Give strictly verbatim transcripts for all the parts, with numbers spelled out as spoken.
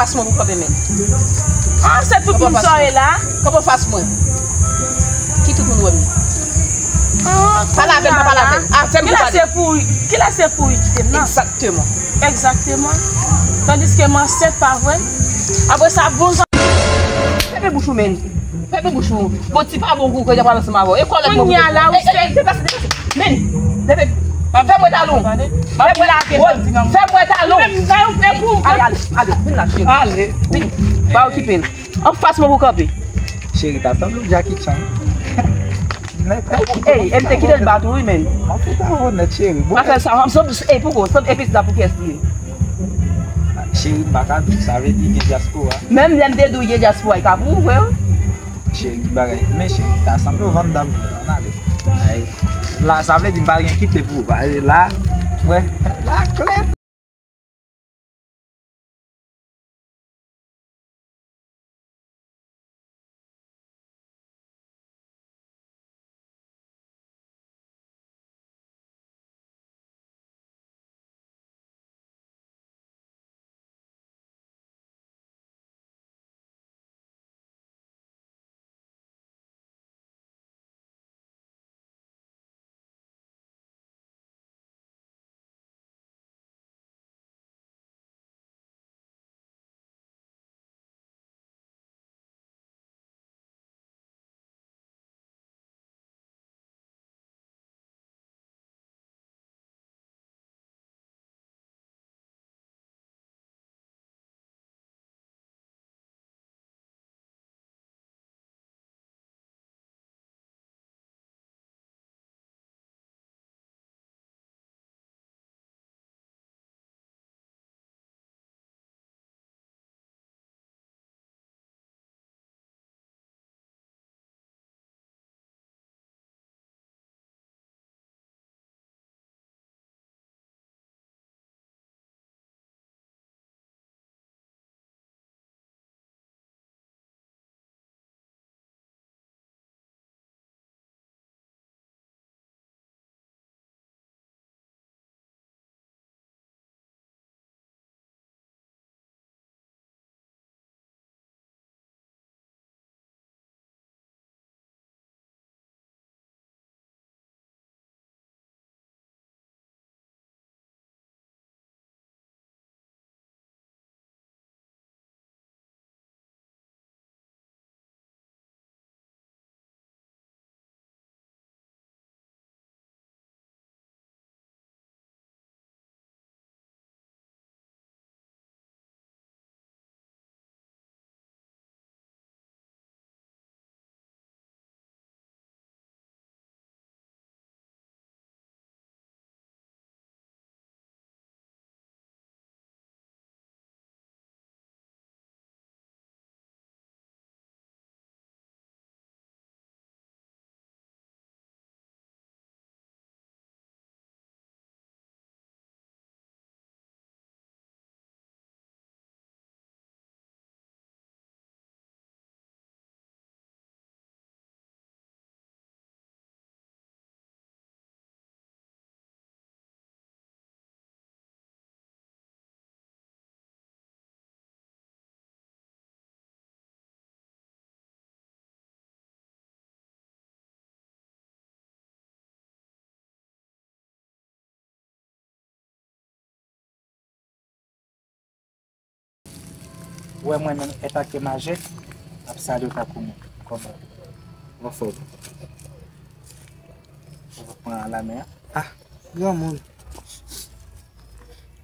Fas mwen pou kanpe men. Ah, se tout moun sa ye la. Kanpe fas mwen. Ki tout moun wè m? Ah, pale avè m, pa pale avè m. Ah, fè m pou pale. Kilès se pou, kilès se pou ki te m nan? Egzakteman. Egzakteman. Tandiske m ansent, pa vre? Apre sa, bon jan. Fèmen bouch ou, men. Fèmen bouch ou. Bon, ti pa bon kou, kòlèg mwen ansanm avè w. E kòlèg mwen. Kounye a la, ou se deplase, deplase. Men, deplase. Fè mwen talon. Fè mwen talon. Fè mwen talon. Ale, ale, ale. Vin la, cheri. Ale. Vin. Pa okipe l. Anfas mwen pou kanpe. Cheri, ta sanble w Jackie Chan. Ey, e m te kite l bat ou, wi, men. An fè ta wè nèt, cheri. Pa fè sa, m sanble, ey, poko, sanble epi sa pou kiyès li ye? Cheri, m pa ka di w, sa vle di gen dyaspora. Menm lè m te di w gen dyaspora, e ka pou ou, vre, wi. Cheri, ki bagay. Men cheri, ta sanble w Van Damme, ann ale. Ay. La, sa vle di m pa gen kite pou ou. Ale la, wè, la klè. Wè mwen menm, èt ake majè, ap salye w tankou moun. Kòman? Anfòm. Ou pran la men an. Ah, granmoun.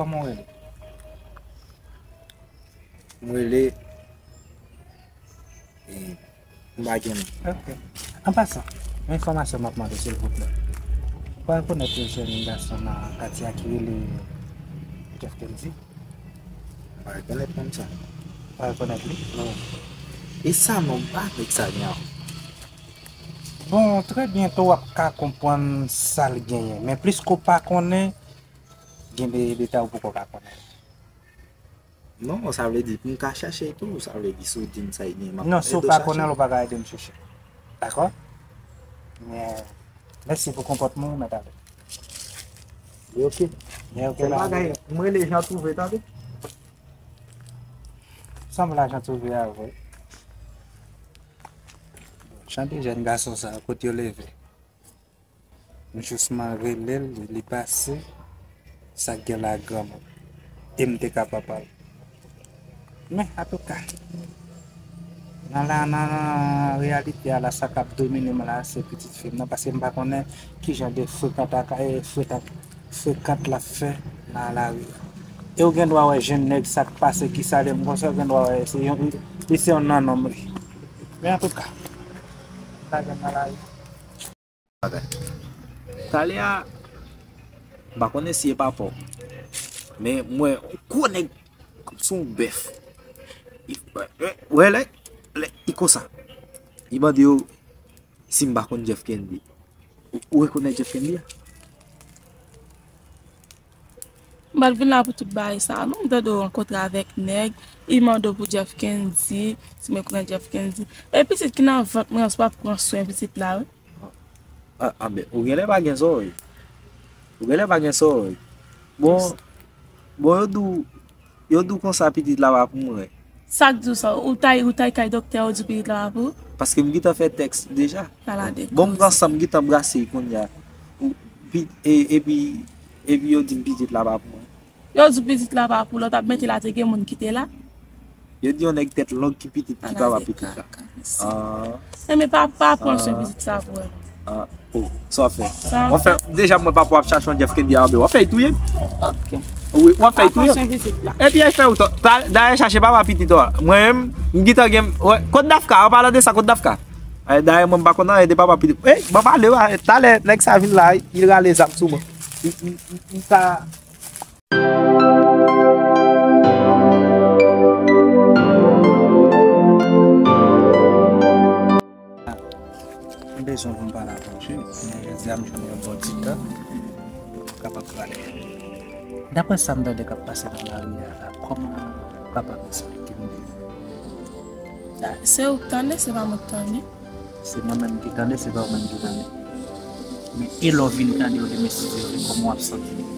Kòman w rele? M rele, e, m pa gen non. Ok. An pasan, yon enfòmasyon m ap mande, silvouplè. Ou pa rekonèt yon jèn gason nan katye a ki rele Jeff Kendy? M pa rekonèt nonm sa. Ou pa rekonèt li? Non. E sa non, m pa nèg sa gen a. Bon, trè byento w ap ka konprann sa l genyen. Men plis ke w pa konnen, gen de detay ou poko ka konnen. Non, sa vle di, pou m ka chèche tou, sa vle di, si w di m sa, e gen, m ap... Non, si w pa konnen l, ou pa ka ede m chèche. Dakò? Men, mèsi pou konpòtman w, mèt ale. Li ok. Li ok la. Bagay, m rele Jan Twouve, tande? Sanble a Jan Twouve a vre. Chante jèn gason sa, kote yo leve. M jisman rele l, li pase, sa k gen la granmoun. E m te ka papa l. Men, antouka, nan la, nan, nan reyalite a la, sa k ap domine m la, se pitit fi m nan, paske m pa konnen ki jan de frekant ak, e, frekant, frekant l ap fè nan lari a. E ou gen dwa wè jèn nèg sa k pase, ki salye m konsa, ou gen dwa wè se yon, li se yon nannonm li. Men antouka, sa gen nan lari a. Bagay. Talè a, m pa konnen si e papa w, men m wè yon gwo nèg kòmsi yon bèf. Li, wè, lè, lè, li konsa. Li mande yo si m pa konn Jeff Kendy. Ou, ou rekonèt Jeff Kendy a? M pa t vin la pou tout bagay sa a non. M tande w rankontre avèk nèg, li mande w pou Jeff Kendy, si mwen konnen Jeff Kendy. E pitit ki nan vant mwen an, si w pa pran swen pitit la, wi. A, a, men, ou genlè pa gen zòrèy. Ou genlè pa gen zòrèy. Bon, bon, yo di w, yo di w konsa pitit la pa pou mwen. Sa k di w sa? Ou t al, ou t al kay doktè, yo di pitit la pa pou ou? Paske m gentan fè tèks deja. Ala de koze. Bon, m pran san, m gentan brase l kounye a. Ou, pi-, e, epi, epi yo di m pitit la pa pou mwen. Yo di pitit la pa pou lòt, ap mete la te gen moun ki te la. Yo di yon nèg tèt long ki pitit ki papa pitit la. Ah. Enben pa, pa pran swen pitit sa pou wè. Ah. Oh, sa w ap fè? Sa w ap fè? Deja mwen papa w ap chache yon Jeff Kendy anba w. W ap fè touye m. Ok. Wi, w ap fè touye m. Pa pran swen pitit la. Epi ay fè ou tò. Dayè chache papa pitit ou a. Mwen menm, m gentan gen, wè, kot Dafka? An palan de sa, kot Dafka? Dayè mwen m pa konn anyen de papa pitit. Ey, ban pale w a. Talè nèg sa vin la, li rale zam sou mwen. Li, li, li, li ka M bezwen pou m pale avè w, wi. Men jodi a m jwenn yon bon ti tan pou m kapab pale. Daprè sa m tande k ap pase nan lari a la, kòman w kapab eksplike m li? Ah, se ou k tande, se pa mwen k tande. Se mwen menm ki tande, se pa ou menm ki tande. Men e lè w vin tande yo de mesye yo, kòman w ap santi w?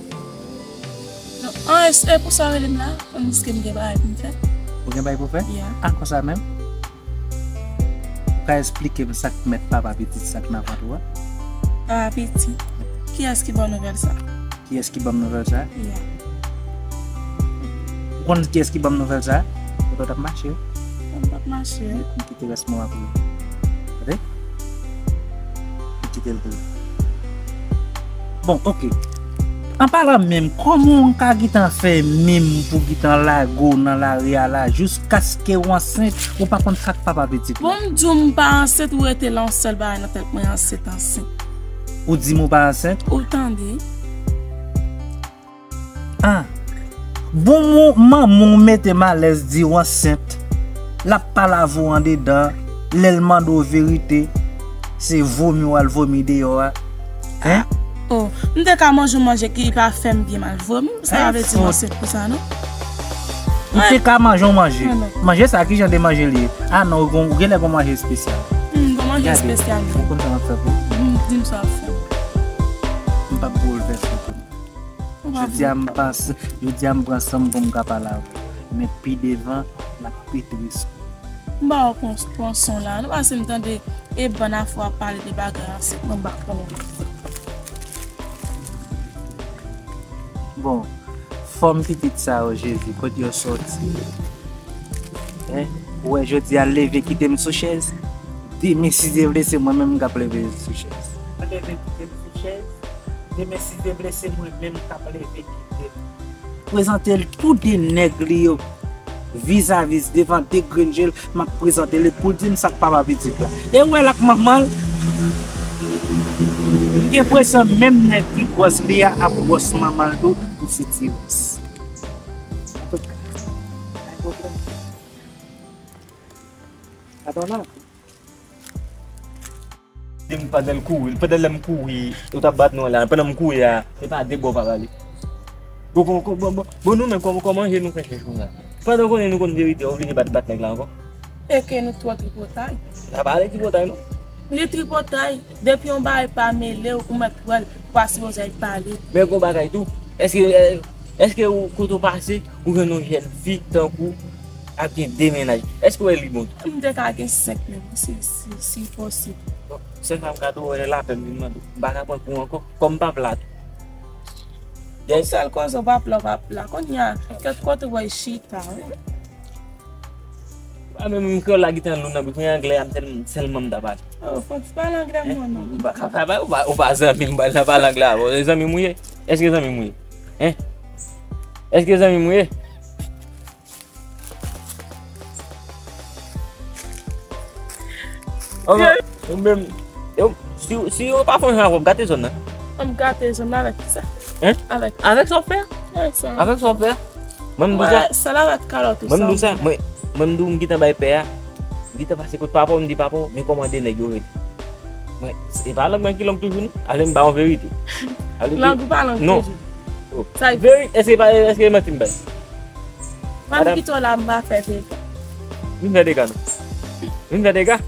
Non, an, e, e pou sa w rele m la, anniske m gen bagay pou m fè. Ou gen bagay pou w fè? Yeah. A, konsa menm? Ou ka eksplike m sa k mèt papa pitit sa k nan vant ou a? Papa pitit? Kiyès ki ba w nouvèl sa? Kiyès ki ban m nouvèl sa? Yeah. Ou konn kiyès ki ban m nouvèl sa? Kote w t ap mache? Mwen p ap mache. M kite rès mo a pou ou. Tande? M kite l pou ou. Bon, ok. An palan menm, kòman w ka gentan fè menm pou gentan lage w nan lari a la, jiskaske w ansent, ou pa konn sa k papa pitit la? Bon, m di w m pa ansent, ou rete la yon sèl bagay nan tèt mwen, ansent, ansent. Ou di m ou pa ansent? Ou tande? Ah. Bon, mon, manman w mete m alèz di w ansent. L ap pale avè w andedan. Lè l mande w verite, se vomi w al vomi deyò a. Hein? Oh, m te ka manje yon manje ki pa fè m byen m al vomi. Sa pa vle di m ansent pou sa, non. M te ka manje yon manje. Manje sa, ki jan de manje li ye? Ah non, ou gen, ou genlè gen yon manje espesyal. Hmm, bon manje espesyal. Ou konn sa m ap fè pou ou? Hmm, di m sa w ap fè. M p ap boulvèse w pou li. Jodi a m panse, jodi a m pran san m pou m ka pale avè w. Men pi devan, l ap pi tris. M ba w pran, pran son la. Non, paske m tande e bann afè w ap pale de bagay ansent, mwen m pa konnen. Bon, fòm pitit sa yo, Jezi, kote yo sòti? Hein? Ou wè jodi a l leve kite m sou chèz? Demen si Dye vle se mwen menm k ap leve sou chèz. Leve kite m sou chèz? Demen si Dye vle se mwen menm k ap leve kite l. Prezante l tou de nèg li yo. Vizavi devan de grenn je l, m ap prezante l pou l di m sa k papa pitit la. E w wè l ak manman l, m gen enpresyon menm nèg ki gwòs li a ap gwòs manman l tou, li se ti rès. Atann la. Di m pandan l kouri, pandan lè m kouri, ou t ap bat nou la, pandan m kouri a, se pa de bò w pa pale. Bon, bon, bon, bon, bon, bon, nou menm, kòman, kòman je nou fè chèch konsa? Pandan w konnen nou konn verite, w oblije bat, bat nèg la ankò. E ke nou twò tripotay. Sa pa ale tripotay, non. Li tripotay. Depi yon bagay pa mele w, ou mèt wè l, ou pa sipoze al pale. Men gon bagay tou, èske, èske ou, kote w pase, ou jwenn yon jèn fi tankou ap gen de mennaj? Èske w wè li bon tou? M te ka gen senk menm, si, si, si posib. Bon, senk la m ka tou wè lapè m vin mande w. M pa ka pran kou ankò, kòm m p ap la tou. Yon sèl koze, w p ap la, w p ap la. Kounye a, kèt kote w wè chita, wi. A, men menm kreyòl la gentan lou nan bouch mwen, anglè a m sèl-, sèlman m ta pale. Oh, fò ti pale anglè mwen non. Ou pa ka pale, ou pa, ou pa zanmi m, pral nan pale anglè avè w. E zanmi m ou ye? Èske zanmi m ou ye? Hein? Èske zanmi m ou ye? Ou menm, yo, si, si yo pa fè yon jan avè w, gate zòn nan. M gate zòn nan avèk kisa? Hein? Avèk kisa? Avèk sa w fè? Avèk sa. Avèk sa w fè? Mwen m di w sa. Wè, sa la avèk kalòt ou. Mwen m di w sa. Mwen, mwen m di w m gentan bay pè a. M gentan pase kot papa w, m di papa w, men kòman de nèg yo rele. Mwen, e pa lang mwen ki lang toujou, non? Ale m ba w verite. Lang ou pa lang toujou. Non. Sa e veri-, èske pa, èske manti m bay? Mwen m kite w la, m pa fè dega. Vin fè dega, non. Vin fè dega.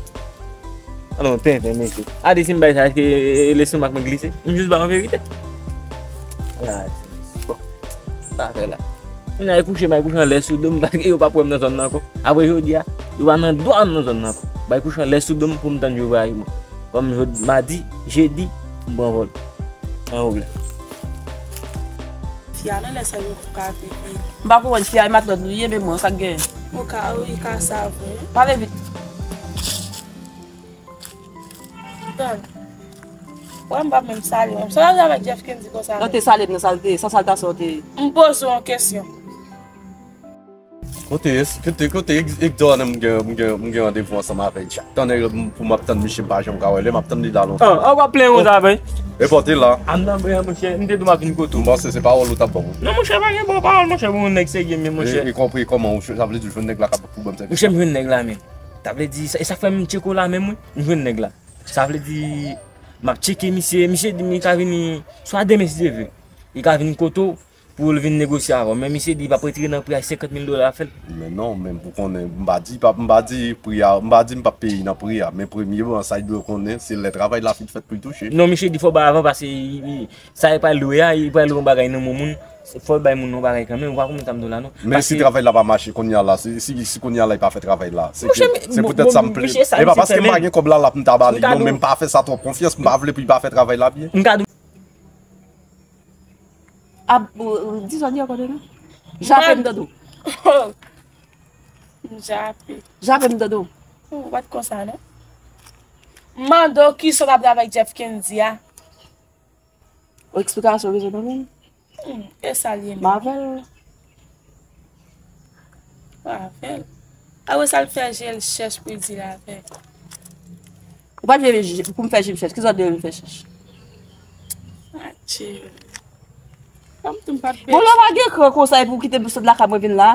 Alon, tenten, mesye. A di si m bay sa, èske lestomak mwen glise? M jis ba w verite. Bon, sa fè la. Mwen al kouche, m al kouche anlè sou do m, paske yo p ap wè m nan zòn nan ankò. Apre jodi a, yo pa nan dwa m nan zòn nan ankò. M al kouche anlè sou do m pou m tann jou vwayaje mwen. Kòm jodi, madi, jedi, m pran vòl. An pwoblèm. Fi a nan lè sa yo pou ka viv. M pa konprann fi a, e matlòt li ye, men bon, sa k gen? Ou ka, wi, ka sa vre. Pale vit. Tann. Wè m pa menm salye w. Sa w ap di avèk Jeff Kendy konsa? Non, te salye m nan sa l te, sa sa l ta sòti. M poze w yon kesyon. Kote, kote, kote Hector nan m gen, m gen, m gen randevou ansanm avè l chak tan pou m ap tann misye, m pa janm ka wè l, m ap tann li la lontan. Ah, ah, w ap plenyen konsa vre? E pote la. A m nan bren, monchè, m te di w m ap vin kote w. M panse se pawòl ou t ap ban m. Non, monchè, pa gen bon pawòl, monchè, pou yon nèg serye, men, monchè. E, e kòman, sa vle di w jwenn nèg la k ap pou ban m sèvis? Monchè, m jwenn nèg la, men. Sa vle di, e sa fè m tcheke w la menm, wi. M jwenn nèg la. Sa vle di, m ap tcheke misye, misye di m li ka vini swa demen si Dye vle. Li ka vin kote w pou l vin negosye avè w. Men misye di li p ap retire nan pri a, senkant mil dola l ap fè l. Men non, men pou konnen, m pa di, pa, m pa di pri a, m pa di m p ap peye nan pri a. Men premyèman, sa l dwe konnen, se lè travay la fin fèt pou l touche. Non, misye di fò bay avan, paske li, li, sa li pral lwe a, li pral lwe yon bagay nan men moun. Fò l bay moun nan yon bagay kanmenm, ou pa konprann sa m di w la, non. Men si travay la pa mache kounye a la, si, si, si kounye a la, li pa fè travay la, se ke, se poutèt sa m ple. E pa paske m pa gen kòb la, la pou m ta ba li, non, men m pa fè sa twòp konfyans, m pa vle pou li pa fè travay la byen. M ka di w. Ap, ou, ou, di sa w di ankò de nou? Jape m tande w. M jape. Jape m tande w. Ou pa t konsa, non? M mande w kisa w t ap di avèk Jeff Kendy a. Ou eksplikasyon w bezwen tande? Hmm, e sa l ye menm? M avè l. Ou avè l. Apre sa l fè je l chèch pou l di l avè l. Ou pa t vle pou m fè je m chèch. Kisa w te vle m fè chèch? Adje. Kòm tou m pa t bezwen. Bon, lè w pa gen kran konsa epi w kite m sot lakay mwen vin la.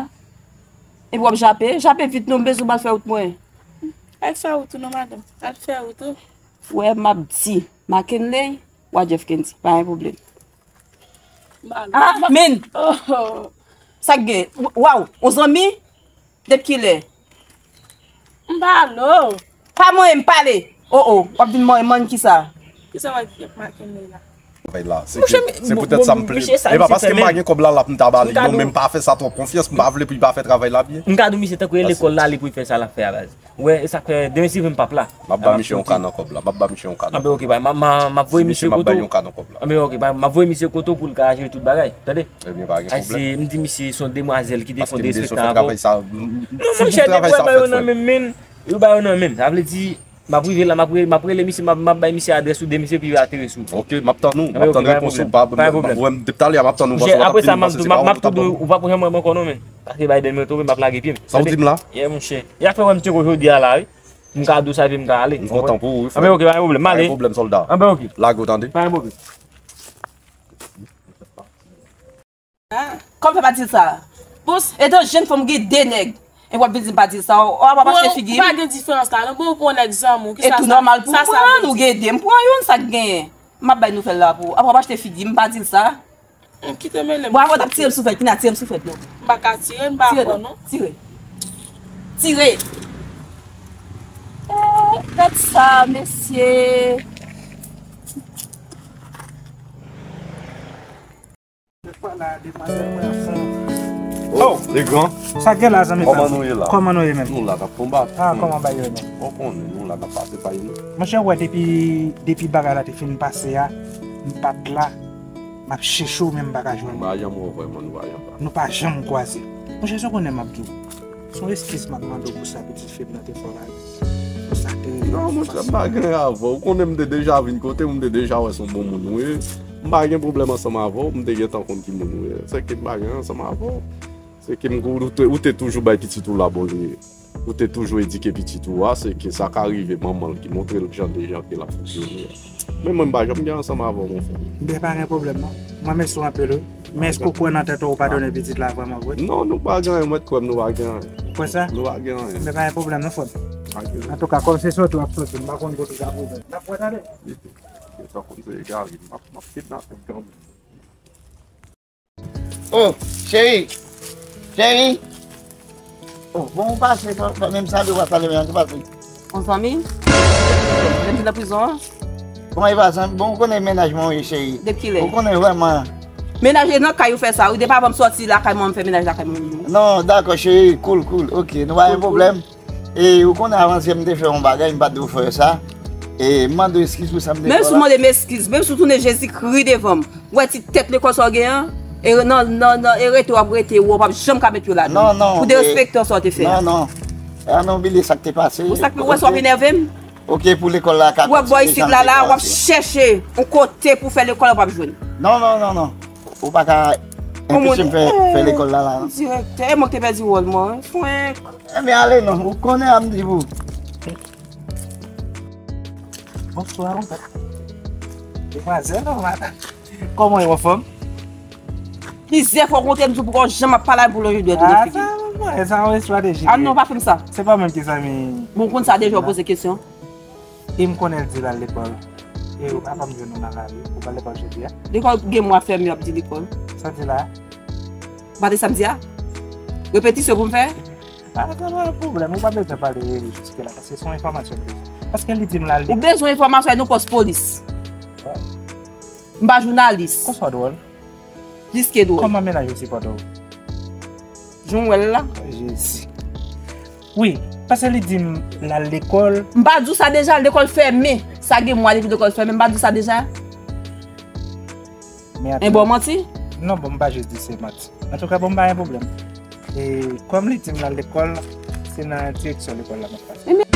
Epi w ap jape. Jape vit non, m bezwen m al fè wout mwen. Al fè wout ou non, madanm. Al fè wout ou. Frè m ap di, Mackenley, wa Jeff Kendy, pa gen pwoblèm. Ah, men! Sa k gen? Waw, on zanmi? Depi kilè? M pa lo. Pa manyen m pale! Oh, oh, w ap vin manyen m kisa? Kisa w ap di ak Mackenley la? Travay la. Se ke, se poutèt sa m ple. E pa paske m pa gen kòb la, la pou m ta ba li, non, men m pa fè sa twòp konfyans, m pa vle pou li pa fè travay la byen. M ka di w misye tankou e lekòl l ale pou l fè sa l ap fè a baz. Wè, e sa k fè demen si vre m p ap la. M ap ba misye yon ka nan kòb la. M ap ba misye yon ka nan kòb la. Anben, oke, ba, m, m, m ap voye misye kote w. Anben, oke, ba, m ap voye misye kote w pou l ka jere tout bagay. Tande? Ebyen, pa gen pwoblèm. Paske m di misye se yon demwazèl ki te fè yon derespektan avè w. Non, monchè, depi w wè bagay yo nan men m, men, yo bagay yo nan men m. Sa vle di, M ap rive la, m ap re-, m ap rele misye, m ap, m ap bay misye adrès ou, de misye pi atere sou ou. Ok, m ap tann ou, m ap tann repons ou. Pa, m wè m depi talè a, m ap tann ou. Apre sa, m ap tou di w, ou pa pou janm wè m ankò non, men. Pase Biden mwen tonbe, m ap lage pye m. Sa w di m la? Yeah, monchè. Y ap fè wè m tcheko jodi a la, wi. M ka di w sa epi m ka ale. M kontan pou ou, wi, frè. Anben, ok, pa gen pwoblèm. M ale. Pa gen pwoblèm, sòlda. Anben, ok. Lage w tande. Pa gen pwoblèm. Kòman fè pa di l sa? Bon, etan jèn fanm gen de nèg, e w ap vin di m pa di l sa, w ap, w ap achte figi m? Bon, pa gen diferans la, non. Bon, ou pran nèg zanmi w, ki sa sa? E tou nòmal pou w pran, ou gen de, m pran youn, sa k genyen? M ap bay nouvèl la pou ou. Ap, w ap achte figi m, pa di l sa. Kite mele m. Bon, avan w t ap tire m sou fèt, kounya tire m sou fèt non. M pa ka tire, m pa pran non. Tire. Tire. Eh, gad sa, mesye. Oh, le gran. Sa gen la, zanmi pa m? Kòman nou ye la? Kòman nou ye menm? Nou la k ap konbat. Ah, kòman bagay yo menm? Ou konnen, nou la k ap pase pay nou. Monchè, ou wè, depi, depi bagay la te fin pase a, m pa t la, m ap chèche w, men m pa ka jwenn ou. M pa janm wè w vrèman, nou pa janm pale. Nou pa janm kwaze. Monchè, sa w konnen m ap di w. Se yon eskiz m ap mande w pou sa pitit fi m nan te fè w la. Pou sa te rive. Non, monchè, m pa gen avè w. Ou konnen m te deja vin kote w, m te deja wè se yon bon moun ou ye. M pa gen pwoblèm ansanm avè w, m te gentan konn ki moun ou ye. Se ke m pa gen ansanm avè w. Se ke m, ou te, ou te toujou bay pitit ou la bon li ye. Ou te toujou edike pitit ou a, se ke sa ka rive manman l ki montre l jan de jan ke l ap fonksyone a. Men mwen, m pa janm gen ansanm avè w, mon frè. Ben, pa gen pwoblèm, non. Mwen, mèsi w anpil, wi. Men èske w kwè nan tèt ou, ou padone pitit la vrèman vre? Non, nou pa gen anyen, mwen kwè m, nou pa gen anyen. Ou kwè sa? Nou pa gen anyen. Men pa gen pwoblèm, non, frè m. Pa gen anyen. Antouka, kòm se soti w ap soti, m pa konn kote w ka pwouve. N ap wè tande. Sa konn se egare, m ap, m ap kidnape kanmenm. Oh, cheri! Cheri! Oh, bon, ou pase, pa, pa menm salye, ou pa salye, men, ou pase. Yon zanmi? Menm si nan prizon an? Kòman e pase? Bon, ou konnen mennaj mwen, wi, cheri. Depi kilè? Ou konnen vrèman. Mennaj e nan kay ou fè sa, wi. Depi avan m sòti lakay mwen, m fè mennaj lakay mwen, wi. Non, dakò, cheri, cool, cool. Ok, nou pa gen pwoblèm. E ou konnen avantyè m te fè yon bagay, m pa t dwe fè sa. E m mande w eskiz pou sa m te fè la. Menm si w mande m eskiz, menm si w tounen Jezikri devan m, ou wè ti tèt lekòl sa w gen an, e nan, nan, nan, e rete w ap rete, w ap janm ka met pye w ladan l. Non, non, pou derespektan sa w te fè a. Non, non. E a nou bliye sa k te pase. Ou sa k, ou wè sa w ap enève m? Ok, pou lekòl la ka kontinye jan l te kòmanse. Ou wè bò isit la, la, w ap chèche yon kote pou fè lekòl, w p ap jwenn. Non, non, non, non. Ou pa ka anpeche m fè, fè lekòl la, la, non. Direktè, e mwen k te pèdi wòl mwen, wi. Fwenk. Enben, ale non, ou konnen a m di pou. Bonswa, konpè. Demwazèl ou madanm? Kòman w ye, anfòm? Plizyè fwa w kontre m di w poko janm ap pale avè m pou lonje dwèt ou nan figi m. Ah, sa, sa, sa yon estrateji. Ah non, pa fè m sa. Se pa mwen ki zanmi. Bon, ou konn sa deja, w poze kesyon. E m konnen l di l al lekòl. E ou pa janm jwenn ou nan lari. Ou pa lekòl jodi a? Lekòl gen mwa fèmen, y ap di lekòl. Sa w di la? Ou pa tande sa m di a? Repetisyon pou m fè? Ah, sa pa yon pwoblèm. Ou pa bezwen pale jiske la, paske se yon enfòmasyon m bezwen. Paske li di m l al lekòl. Ou bezwen enfòmasyon, al nan pòs polis. M pa jounalis. Konsa w dwòl. Plis ke dwòl. Kòman mennaj ou sipòte w? Jan w wè l la. Jezi. Wi, paske li di m l al lekòl. M pa di w sa deja, lekòl fèmen. Sa gen mwa depi lekòl fèmen, m pa di w sa deja? Men atann. E bon manti? Non, bon, m pa jis di se manti. Antouka, bon, m pa gen pwoblèm. E kòm li di m l al lekòl, se nan direksyon lekòl la m ap pase.